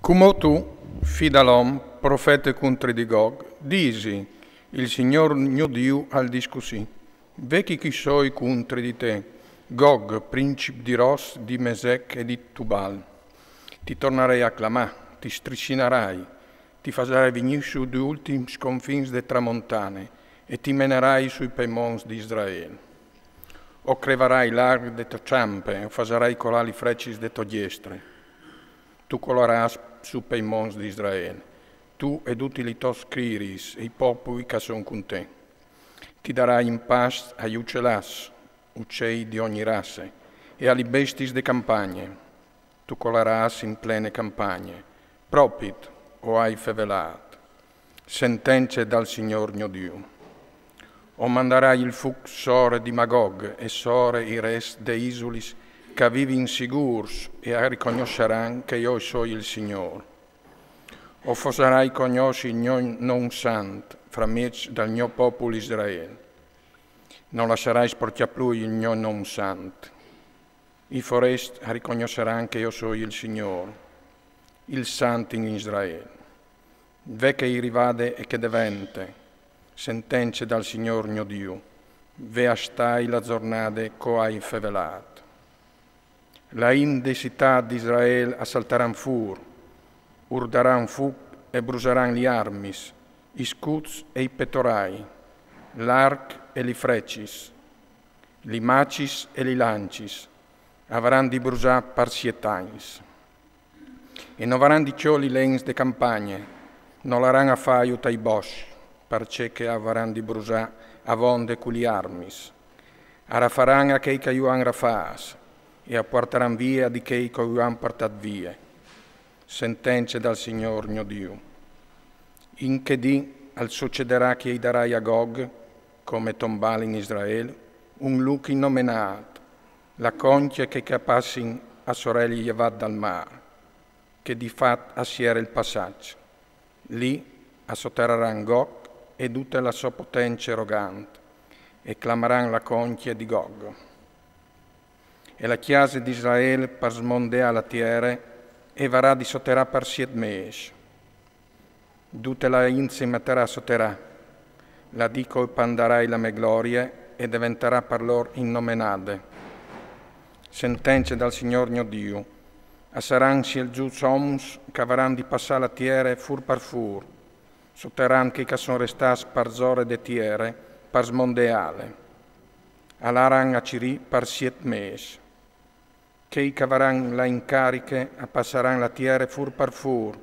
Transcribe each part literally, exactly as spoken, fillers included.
Cumò tu, fi da l'om, profete cuntri di Gog, disi: Il Signor gno Diu al dis cussì: Ve chi chi soi cuntri di te, Gog, princip di Ros, di Mesec e di Tubal. Ti tornarai a clamà, ti strisinarai, ti fasarai vignì su di ultims confins de tramontane e ti menarai sui pei monts di Israel. O crevarai l'arc de to ciampe, o fasarai colà li frecis de to diestre. Tu colaràs su pei monts di Israel, tu e duti li tos scriris e i popui ca son cun te. Ti darai in past ai ucelàs, ucei di ogni rasse, e a li bestis de campagne. Tu colaràs in plene campagne. Propit o ai fevelàt. Sentence dal Signor gno Diu. O mandarai il fuc sore di Magog e sore i rest de isulis ca vivin sigurs e a ricognossaran che jo soi il Signor. O fasarai cognossi il gno nom sant fra mieç dal gno popul Israel. No lassarai sporcjà plui il gno nom sant. I forest a ricognossaran che jo soi il Signor, il Sant in Israel. Ve che i rivade e che devente, sentence dal Signor gno Diu, ve a stai la zornade co ai fevelàt. La int de citàt d'Israel a saltaran fur, urdaran fuc e brusaran li armis, i scuts e i petorai, l'arc e li frecis, li macis e li lancis, a varan di brusà par siet agns. E no varan di cjoli lens de campagne, no laran a faiu tai boscs, parcè che a varan di brusà avonde cu li armis. A rafaran a chei ca ju an rafàs, e a puartaran vie a di chei ca ju an puartàt vie. Sentence dal Signor gno Diu. In che dì al sucederà che i darai a Gog, come tombal in Israel, un luc innomenàt, la concje che ca passin a soreli jevàt dal mar, che di fat a siere il passaç. Li a soteraran Gog e dute la so potence rogant, e clamaran la concje di Gog. E la cjase d'Israel par smondeà la tiere e varà di soterà par siet mês. Dute la int si meterà a soterà, la dì che o pandarai la me glorie e deventarà par lor innomenade. Sentence dal Signor gno Diu. A saran sielzuts oms ca varan di passà la tiere fur par fur, soteran chei ca son restàs parzore de tiere par smondeale. A laran a cirì par siet mês. Chei ca varan la incariche a passaran la tiere fur par fur,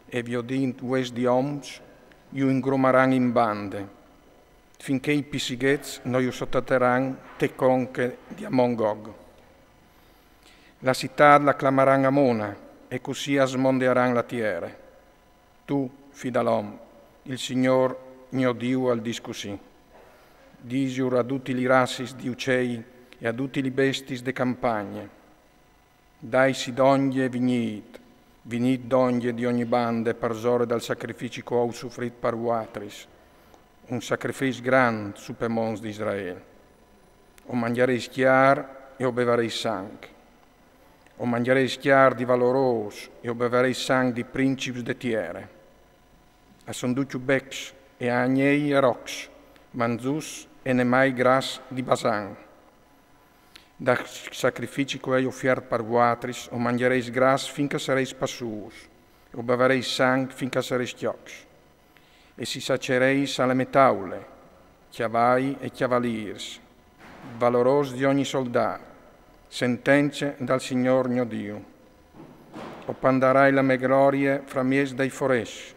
e viodint ues di oms, ju ingrumaran in bande, fin che i pì sighets no ju sotateran te conche di amont Gog. La citàt la clamaran Amona, e cussì a smondearan la tiere. Tu, fi dal om, il Signor gno Diu al dis cussì: Disiur a duti li rassis di ucei e a duti li bestis de campagne: Daisi dongje e vignît, vignît dongje di ogni bande parsore dal sacrifici che o ai sufrît par vuatris, un sacrifici grant su pe monts di Israel. O mangjareis cjar e o bevareis sang. O mangjareis cjar di valorôs e o bevareis sang di princips de tiere. A son ducj becs e agnei e rocs, manzuts e nemai gras di Basan. Dal sacrifici che o ai ufiert par vuatris o mangjareis gras fin che a sareis passûs, e o bevareis sang fin che a sareis cjocs. E si sacereis a la me taule, cjavai e cjavalîrs, valorôs di ogni soldât, sentence dal Signor gno Diu. O pandarai la me glorie framieç dai forescj.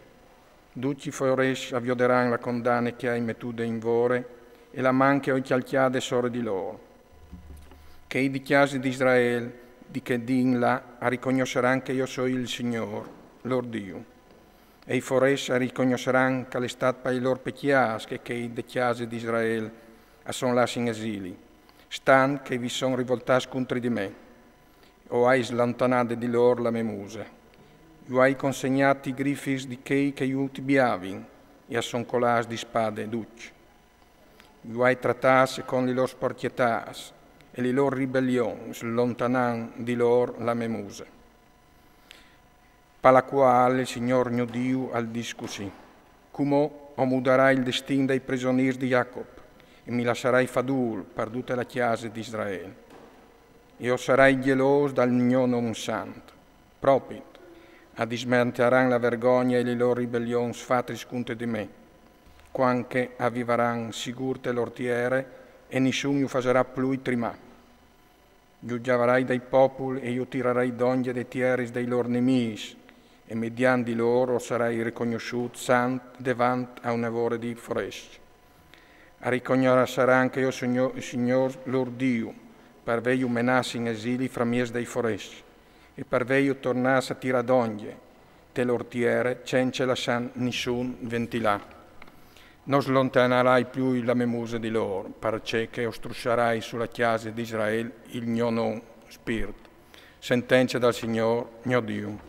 Ducj i forescj a vioderan la condane che o ai metude in vore e la man che o ai cjalcjade sore di lôr. Chei di cjase di Israel, di chê dì in là, a ricognossaran che jo soi il Signor, lôr Diu. E i forescj a ricognossaran che al è stât pai lôr pecjâts che chei de cjase di Israel a son lâts in esili, stant che vi son rivoltâts cuntri di me. O ai slontanade di lôr la me muse. Ju ai consegnât ti grifis di chei che ju tibiavin, e a son colâts di spade ducj. Ju ai tratâts secont li lôr sporcjetâts e li lôr ribelions, slontanant di lôr la me muse. Pa la quâl il Signôr gno Diu al dîs cussì: Cumò o mudarai il destin dai presonîrs di Jacop e mi lassarai fadûl par dute la cjase di Israel. E o sarai gjelôs dal gno non sant. Propit, a dismentiaran la vergogne e li lôr ribelions fatis cunte di me, cuant che a vivaran sigûr te lôr tiere e nissun ju fasarà plui trimâ. Ju gjavarai dai popul e ju tirarai dongje des tieris dai lôr nemîs, e mediant di lôr o sarai ricognossût sant devant a une vore di forescj. A ricognossaran che jo o soi il Signôr lôr Diu, par vêju menâts in esili framieç dai forescj, e par vêju tornâts a tirâ dongje te lôr tiere cence lassâ nissun ventilâ. No slontanarai plui la me muse di lôr, parcè che o strussarai su la cjase di Israel il gno non spirt. Sentence dal Signôr gno Diu.